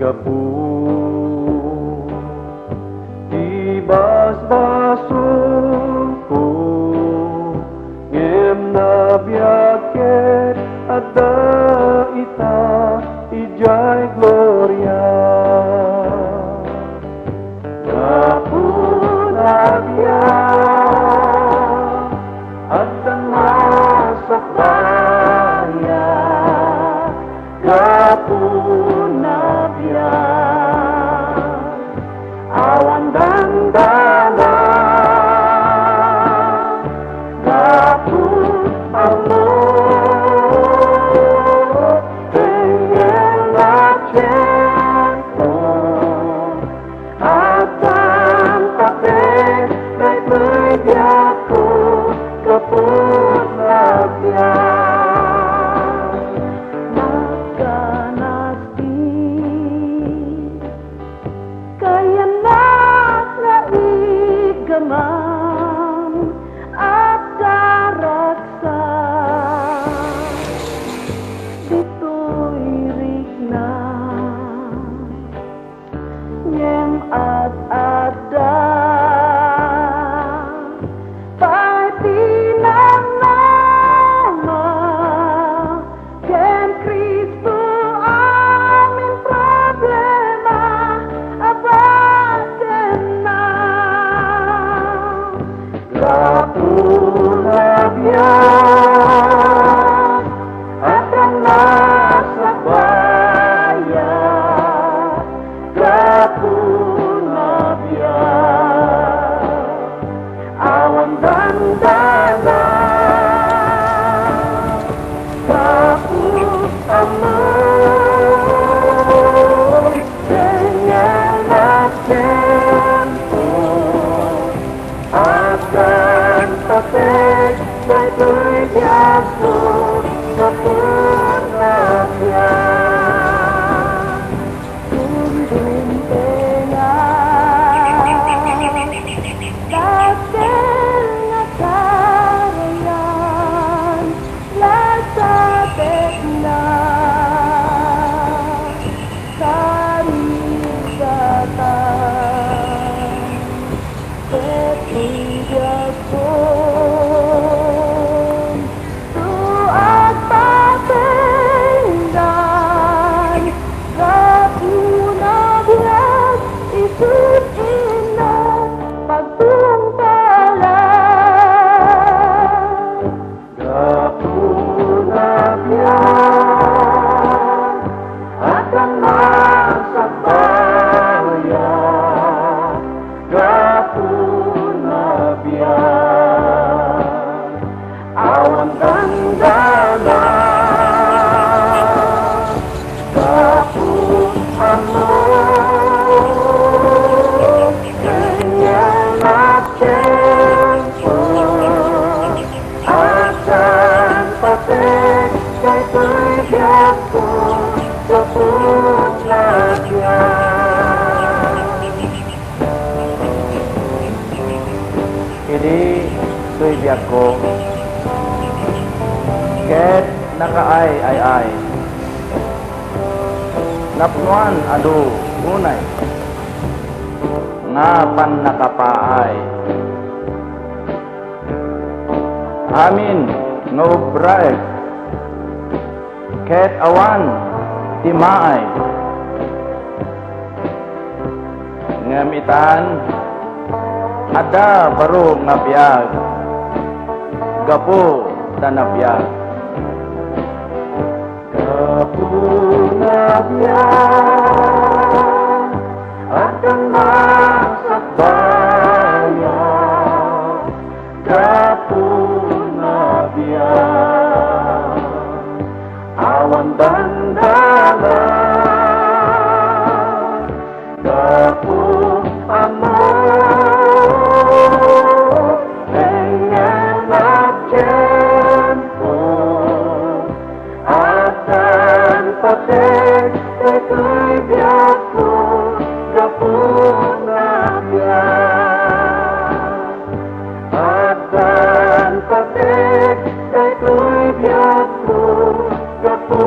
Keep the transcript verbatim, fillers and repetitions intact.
Gapu ti basbasolko, ngem nabiag ket adda ita idiay gloria. Gapu nabiag, adda nasakbayan, gapu nabiag, awan dandana, gapu ammo, ken nga tiempo. Addan pateg daytoy biagko, gapu nabiag. Nagkanas ti kayatna nga iggaman, agkaragsak ditoy rikna. Ngem ad-adda pay ti namnama ken Cristo, amin problema abatenna. Gapu nabiag, adda nasakbayan, gapu nabiag, awan dandana, gapu ammo, ken nga tiempo. Addan pateg daytoy biagko, gapu nabiag. Dumdumpengak, dakkel nga karayan, lasapek na karigatan. Ket ti biagko, agpatenggan, gapu nabiag, isu ti innak pagtungpalan. Gapu nabiag, addan nasakbayan, gapu nabiag, awan dandana, gapu ammo, ken nga tiempo. Addan pateg daytoy biagko, gapu nabiag. Idi toy biagko, ket nakaay-ay-ay, napnoan adu unay nga pannakapaay. Amin nga ubraek, ket awan ti maay. Ngem itan, adda baro nga biag, gapu ta nabiag. Gapu nabiag, addan nasakbayan, gapu nabiag, awan dandana, gapu ammo, ken nga tiempo. Addan pateg daytoy biagko, gapu nabiag. Addan pateg daytoy biagko, gapu